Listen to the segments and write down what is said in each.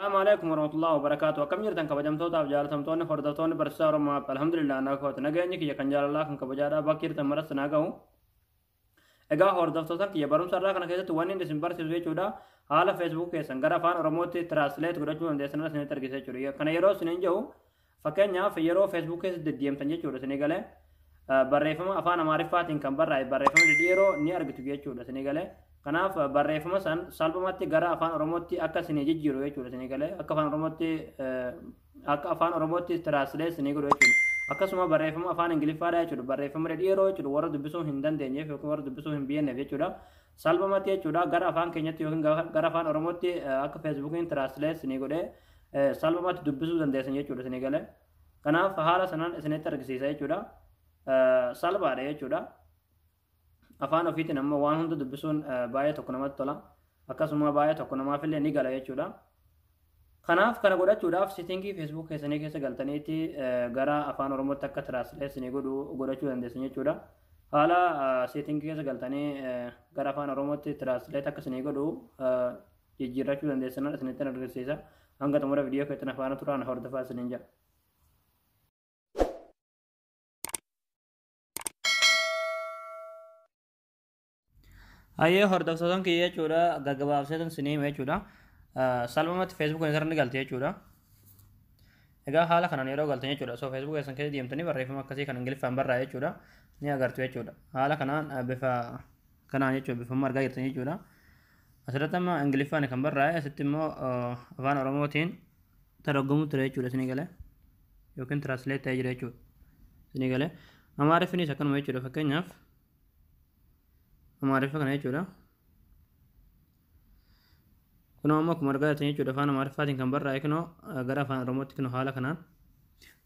Assalamu alaikum warahmatullahi wabarakatuh. Akkam jirtan kabajamtootaaf jaalatamtoonni hordoftoonni barsiisaa Oromoo App. Alhamdulillah naa kooti. Nageenyi kiyya kan jaalalaa kan kabajaadhaa bakki jirtan maras naa gahu. Egaa hordoftoota kiyya barumsa irraa kana keessatti wanni inni isin barsiisu jechuudha. Haala Facebook keessan gara afaan Oromootti translate godhachuu dandeessan isinitti argisiisa jechuudha. Kana yeroo isiniin jedhu fakkeenyaaf yeroo Facebook keessa deddeemtan jechuudha isinii galee barreeffama afaan Amaariffaatiin kan barraa'e barreeffama dhedheeroo ni argitu jechuudha isinii galee. Kanaaf barreeffama san salphumatti gara afaan Oromootti akka isinii jijjiiru jechuudha isinii galee akka afaan Oromootti translate isinii godhu jechuudha. Akkasuma barreeffama afaan Ingiliffaadha jechuudha. Barreeffama dhedheeroo jechuudha warra dubbisuu hin dandeenyeef yookiin warra dubbisuu hin beekneef jechuudha. Salphumatti jechuudha gara afaan keenyatti yookiin gara afaan Oromootti akka Facebookiin translate isinii godhee salphumatti dubbisuu dandeessan jechuudha isinii galee. Kanaaf haala sanaan isinitti argisiisa jechuudha. Salphaadha jechuudha. Afaan ofiitiin ammoo waan hunda dubbisuun baay'ee tokko namatti tola. Akkasuma baay'ee tokko namaafillee ni gala jechuudha. Kanaaf kana godhachuudhaaf settingii Facebook keessanii keessa galtaniitti gara afaan Oromootti akka translate isinii godhachuu dandeessan jechuudha. Haala settingii keessa galtanii gara afaan Oromootti translate akka isinii godhu jijjiirrachuu dandeessan isinitti argisiisa. Hanga xumura viidiyoo keessatti afaan turaan hordofaa isiniin jedha. Hayyee hordoftoota kiyya jechuudha gaggabaabseetan isinii hima jechuudha. Salphumatti Facebook irra ni galte jechuudha. Egaa haala kanaan yeroo galtan jechuudha. So Facebook keessan keessa deemtanii barreeffama akkasii kan Ingiliffaan barraa'e jechuudha. Ni agartu jechuudha. Haala kanaan bifa kanaan jechuudha bifa argaa jirtan jechuudha. Asirratti amma Ingiliffaan kan barraa'e asitti immoo afaan Oromootiin taraggamu ture jechuudha isinii galee yookiin translate ta'ee jira jechuudha. Isinii galee Amaariffinis akkanuma jechuudha fakkeenyaaf Amaariffa kana jechuudha. Kunoo amma akkuma argaa jirtan jechuudha afaan Amaariffaatiin kan barraa'e kunoo gara afaan Oromootti kunoo haala kanaan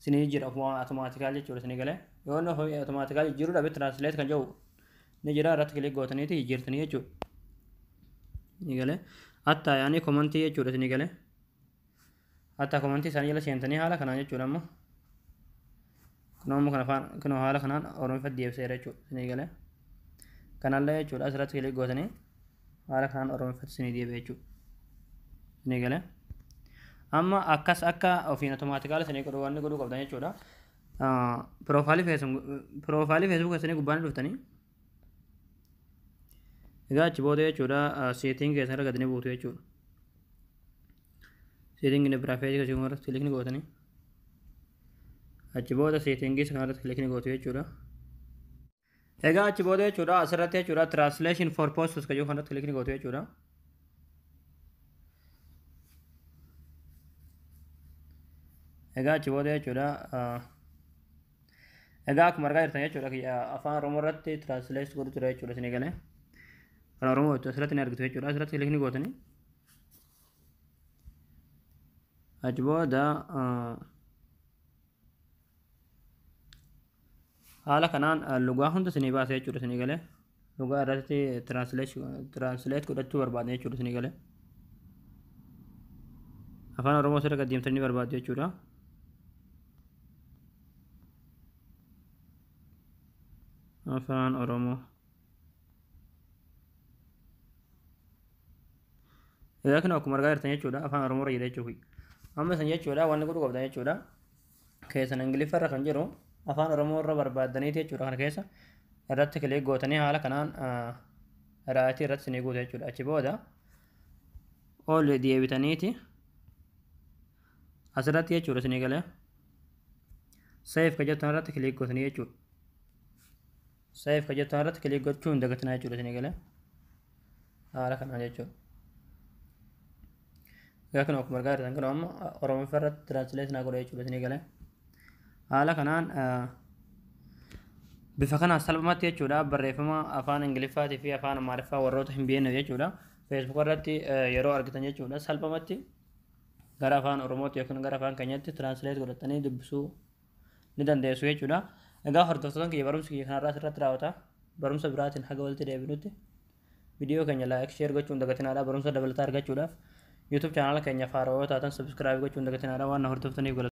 isinii jira automatical jechuudha isinii galee. Yoo inni automatical jijjiiruu dhabe translate kan jedhu ni jira irratti click gootaniiti jijjiirtanii jechuudha. Isinii galee. Hatta yaani commentii jechuudha isinii galee. Hatta commentii isaanii jala seentanii haala kanaan jechuudha amma. Kunoo amma kana afaan kunoo haala kanaan Oromiffatti deebiseera jechuudha isinii galee. Kanallee jechuudha asirratti click gootanii haala kanaan Oromiffatti isinii deebi'a jechuudha. Isinii galee. Amma akkas akka ofiin automatical isinii godhu wanni godhuu qabdan jechuudha. Profileii Facebook keessanii gubbaan dhuftanii egaa achi booda jechuudha setting keessan irra gadi ni buutu jechuudha. Setting inni biraa feesii keessan irratti click ni gootanii achi booda settingii kana irratti click ni gootu jechuudha. Egaa achi booda jechuudha asirratti jechuudha translation for posts kan jedhu kanarratti click ni gootu jechuudha. Egaa achi booda jechuudha egaa akkuma argaa jirtan jechuudha afaan Oromoo irratti translate godhu ture jechuudha isinii galee. Kan Oromoo asirratti ni argitu jechuudha asirratti click ni gootanii. Achi booda haala kanaan lugaa hunda isinii baasa jechuudha isinii galee. Lugaa irratti translate godhachuu barbaadan jechuudha isinii galee. Afaan Oromoo asirra gad deemtanii barbaaddu jechuudha. Afaan Oromoo. Egaa kun akkuma argaa jirtan jechuudha afaan Oromoo irra jira jechuudha. Amma isin jechuudha wanni godhuu qabdan jechuudha. Keessan Ingiliffa irra kan jiru afaan Oromoo irra barbaaddaniiti jechuudha kana keessa irratti click gootanii haala kanaan rightii irratti isinii guutu jechuudha. Achi booda ol deebitaniiti asirratti jechuudha isinii galee save kan jettan irratti click gootanii jechuudha. Save kan jettan irratti click gochuu hin dagatinaa jechuudha isinii galee haala kanaan jechuudha. Egaa kun akkuma argaa jirtan kun amma Oromoo irratti translate naa godha jechuudha isinii galee. Haala kanaan bifa kanaan salphumatti jechuudha barreeffama afaan Ingiliffaatii fi afaan Amaariffaa warroota hin beekne jechuudha. Facebook irratti yeroo argitan jechuudha salphumatti gara afaan Oromootti yookiin gara afaan keenyatti translate godhatanii dubbisuu ni dandeessu jechuudha. Egaa hordoftoota kiyya barumsi kiyya kanarraa asirratti raawwata. Barumsa biraatiin haga walitti deebinutti viidiyoo keenya like share gochuun dagatinaadha. Barumsa dabalataa argachuudhaaf YouTube channel keenya haarawaa taatan subscribe gochuun dagatinaadha. Waan na hordoftaniif galatoomna.